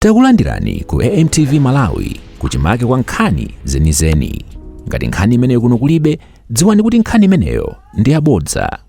Takulandirani ku AMTV Malawi, kuchimake kwa nkhani zenizeni. Ngati nkhani imeneyo kuno kulibe, dziwani kuti nkhani imeneyo ndi yabodza.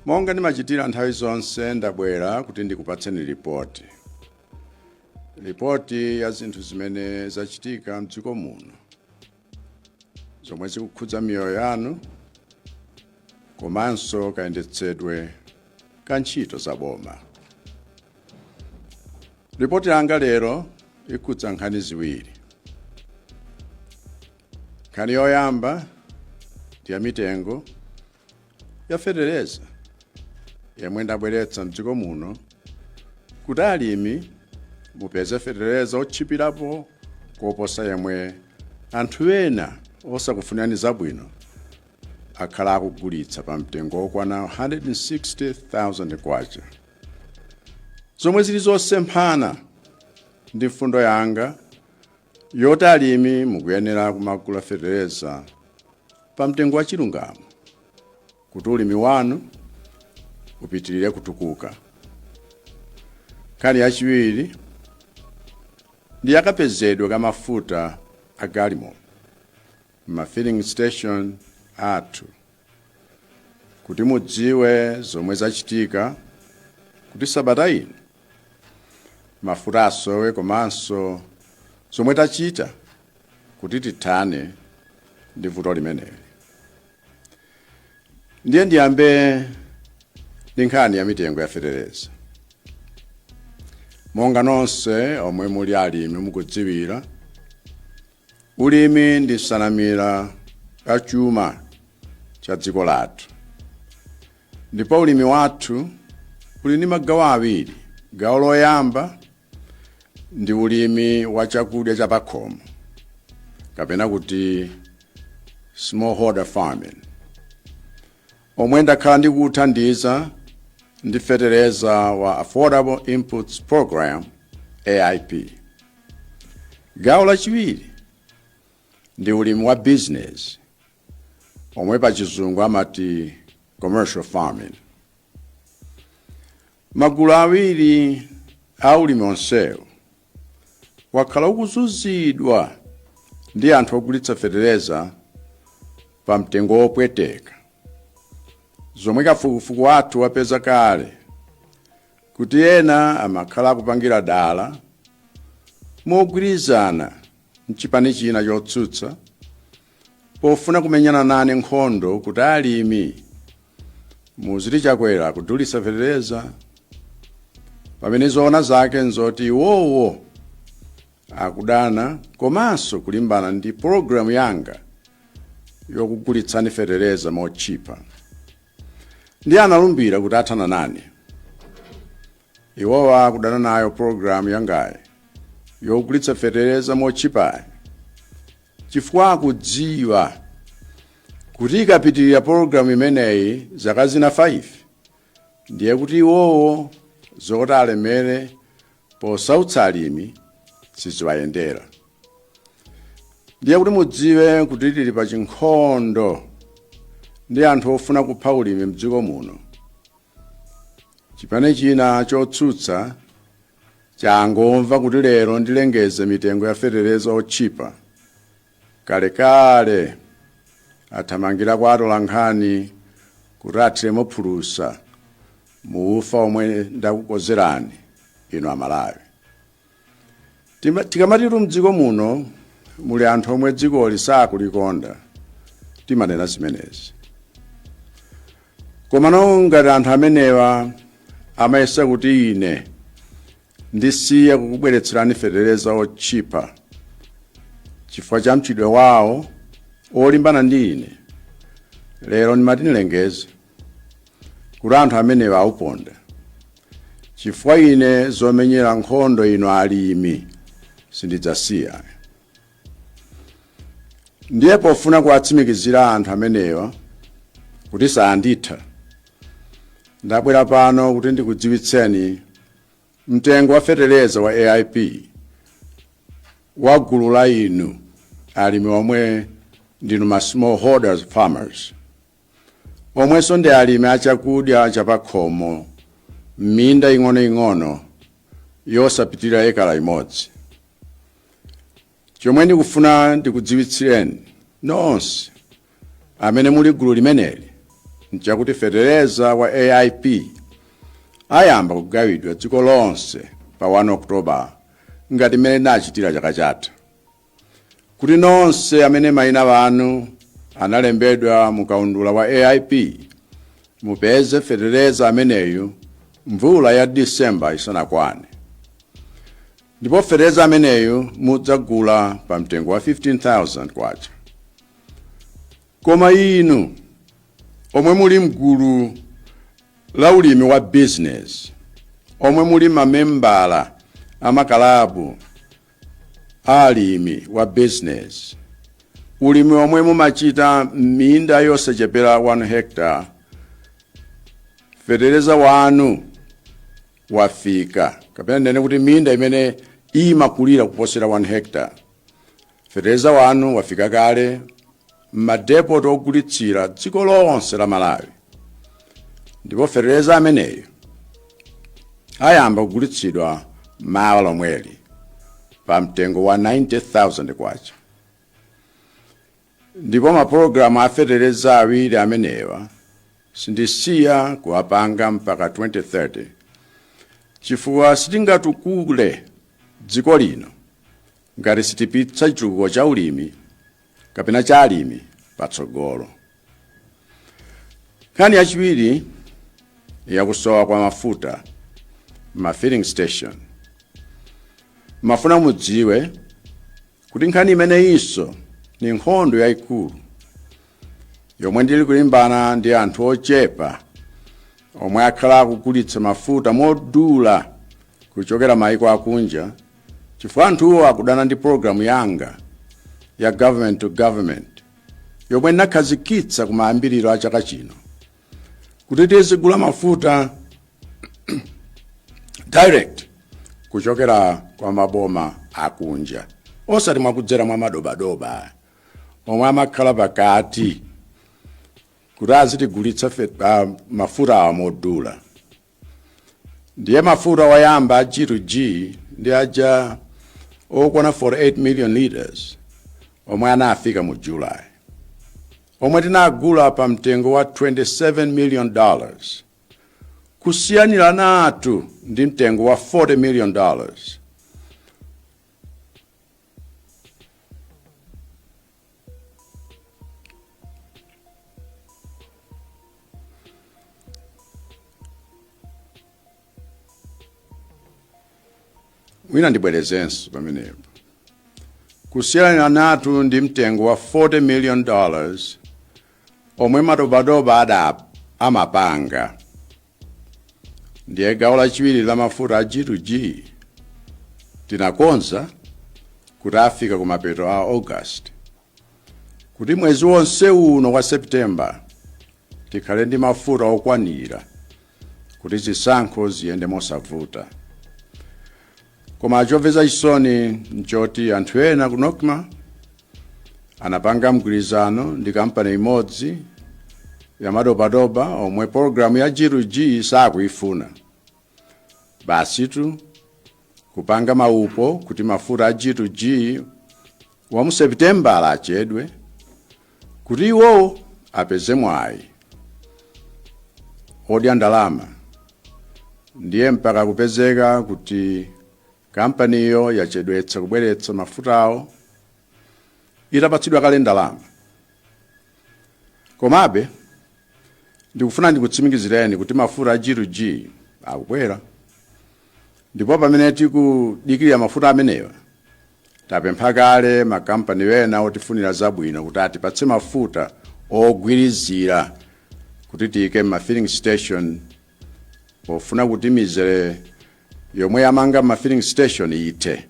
Monga ndimachitira nthawi zonse, ndabwera kuti ndikupatseni ripoti, ripoti ya zinthu zimene zachitika mdziko muno zomwe zikukhudza miyoyo yanu komanso kayendetsedwe ka ntchito za boma. Ripoti langa lero ikhudza nkhani ziwiri. Nkhani yoyamba ndi ya mitengo ya fetereza yemwe ndabweretsa mdziko muno kuti alimi mupeze fetereza otchipirapo koposa yemwe anthu ena osakufunirani zabwino akhala akugulitsa pa mtengo okwana 160,000 kwacha, zomwe zili zosemphana ndi mfundo yanga yoti alimi mukuyenera kumagula fetereza pa mtengo wa chilungamo kuti ulimi wanu upitirire kutukuka. Nkhani yachiwiri ndi yakapezedwe ka mafuta a galimoto ma filling station athu, kuti mudziwe zomwe zachitika kuti sabata ino mafuta asowe, komanso zomwe tachita kuti tithane ndi vuto limeneli. Ndiye ndiyambe ndi nkhani ya mitengo ya fetereza. Monga nonse omwe muli alimi mukudziwira, ulimi ndi nsanamira ya chuma cha dziko lathu, ndipo ulimi wathu uli ndi magawo awiri. Gawo loyamba ndi ulimi wa chakudya cha pakhomo, kapena kuti smallholder farming, omwe ndakhala ndikuthandiza ndi fetereza wa Affordable Inputs Program, AIP. Gawo lachiwiri ndi ulimi wa business, omwe pa Chizungu amati commercial farming. Magulu awiri a ulimi onsewo wakhala ukuzunzidwa ndi anthu ogulitsa fetereza pa mtengo wopweteka, zomwe kafukufuku wathu wapeza kale kuti ena amakhala akupangira dala mogwirizana mchipani china chotsutsa pofuna kumenyana nane nkhondo kuti alimi muziti Chakwera kudulitsa fetereza, pamene zoona zake nzoti iwowo akudana komanso kulimbana ndi pologalamu yanga yokugulitsani fetereza motchipa. Ndi analumbira kuti athana nane. Iwowa akudana nayo pologalamu yangayi yogulitsa fetereza motchipayi chifukwa akudziwa kuti ikapitirira pologalamu imeneyi zaka zina 5, ndiye kuti iwowo zoti alemere posautsa alimi siziwayendera. Ndiye kuti mudziwe kuti tili pa chinkhondo ndi anthu ofuna kupha ulimi mdziko muno, chipani china chotsutsa changomva kuti lero ndilengeze mitengo ya fetereza otchipa, kalekale athamangira kwa atolankhani kuti athiremo phulusa muufa omwe ndakukozerani inu Amalawi. Tikamatitu mdziko muno muli anthu omwe dzikoli sakulikonda, timanena zimenezi. Komano ngati anthu amenewa amayesa kuti ine ndisiye kukubweretserani fetereza otchipa chifukwa cha mchitidwe wawo olimbana ndi ine, lero ndimati ndilengeze kuti anthu amenewa auponda, chifukwa ine zomenyera nkhondo ino alimi sindidzasiya. Ndiye pofuna kuwatsimikizira anthu amenewa kuti sanditha, ndabwera pano kuti ndikudziwitseni mtengo wa fetereza wa AIP wa gulu la inu alimi omwe ndinu ma smallholders farmers, omwenso ndi alimi achakudya chapakhomo m'minda ing'onoing'ono. Yosapitirira ekala imodzi. Chomwe ndikufuna ndikudziwitsireni nonse amene muli gulu limeneli nchakuti fetereza wa AIP ayamba kugawidwa dziko lonse pa 1 October ngati mmene tinachitira chaka chatha, kuti nonse amene mayina anu analembedwa mu kaundula wa AIP mupeze fetereza ameneyu mvula ya December isanakwane. Ndipo fetereza ameneyu mudzagula pa mtengo wa 15,000 kwacha. Koma inu omwe muli mgulu la ulimi wa business, omwe muli mamembala amakalabu a alimi wa business, ulimi omwe mumachita m'minda yosachepera 1 hectare, fetereza wanu wafika, kapena ndinene kuti minda imene imakulira kuposera 1 hectare, fetereza wanu wafika kale m'madepoti ogulitsira dziko lonse la Malawi. Ndipo fetereza ameneyo ayamba kugulitsidwa mawa lomweli pa mtengo wa 90,000 kwacha. Ndipo mapulogalamu a fetereza awiri amenewa sindisiya kuwapanga mpaka 2030, chifukwa sitingatukule dziko lino ngati sitipitsa chitukuko cha ulimi kapena cha alimi patsogolo. Nkhani yachiwiri yakusowa kwa mafuta ma filling station, mafuna mudziwe kuti nkhani imeneyinso ni nkhondo yayikulu yomwe ndili kulimbana ndi anthu ochepa omwe akhala akugulitsa mafuta modula kuchokera maiko akunja, chifukwa anthuwo akudana ndi pologalamu yanga ya government to government yomwe ndinakhazikitsa kumayambiriro a chaka chino kuti tizigula mafuta direct kuchokera kwa maboma akunja, osati mwakudzera mwa madobadoba omwe amakhala pakati kuti azitigulitsa mafuta awa modula. Ndiye mafuta oyamba a G2G ndi aja okwana 48 million liters omwe anafika mu July, omwe tinagula pa mtengo wa $27 million, kusiyaniranatu ndi mtengo wa $40 million Mwina ndibwerezenso pamenepo: kusiyaniranatu ndi mtengo wa $40 million omwe madobadoba ada amapanga. Ndiye gawo lachiwiri la mafuta a G2G tinakonza kuti afika kumapeto a August, kuti mwezi wonse uno wa September tikhale ndi mafuta okwanira kuti zisankho ziyende mosavuta. Koma chomvetsa chisoni nchoti anthu ena ku NOCMA anapanga mgwirizano ndi kampani imodzi ya madobadoba omwe pologalamu ya G2G sakuifuna. Basitu kupanga maupo kuti mafuta a G2G wa mu Sepitembala achedwe kuti iwowo apeze mwayi odya ndalama. Ndiye mpaka kupezeka kuti kampaniyo yachedwetsa kubweretsa mafutawo itapatsidwa kale ndalama. Komabe ndikufuna ndikutsimikizireni kuti mafuta a G2G akubwera, ndipo pamene tikudikirira mafuta amenewa, tapempha kale makampani ena otifunira zabwino kuti atipatse mafuta ogwirizira kuti tiyike ma filling station, pofuna kuti mizere yomwe yamanga ma filling station ithe,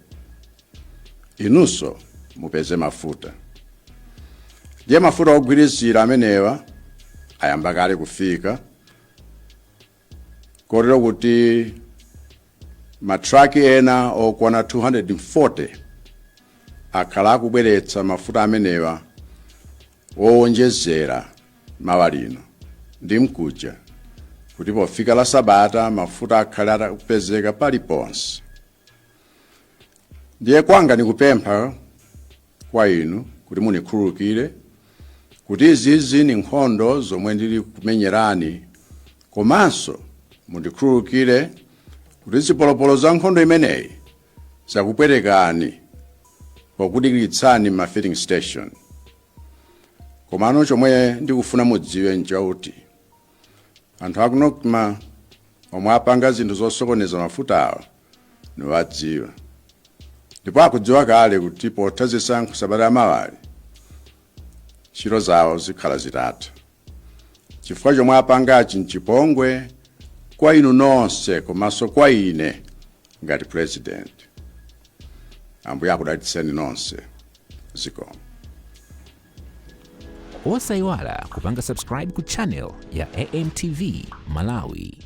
inunso mupeze mafuta. Ndiye mafuta ogwirizira amenewa ayamba kale kufika, kotero kuti matraki ena okwana 240 akhala akubweretsa mafuta amenewa owonjezera mawa lino ndi mkuja, kuti pofika la sabata mafuta akhale atapezeka paliponse. Ndiye kwanga nikupempha kwa inu kuti munikhululukire kuti izizi ni nkhondo zomwe ndili kumenyerani, komanso mundikhululukire kuti zipolopolo za nkhondo imeneyi zakupwetekani pokudikiritsani ma filling station. Komano chomwe ndikufuna mudziwe nchakuti anthu aku NOCMA omwe apanga zinthu zosokoneza mafutawa niwadziwa, ndipo akudziwa kale kuti potha zisankho sabata yamawali ntchito zawo zikhala zitatha, chifukwa chomwe apangachi nchipongwe kwa inu nonse komanso kwa ine ngati President. Ambuye akudalitseni nonse. Zikomo. Osayiwala kupanga subscribe ku channel ya AMTV Malawi.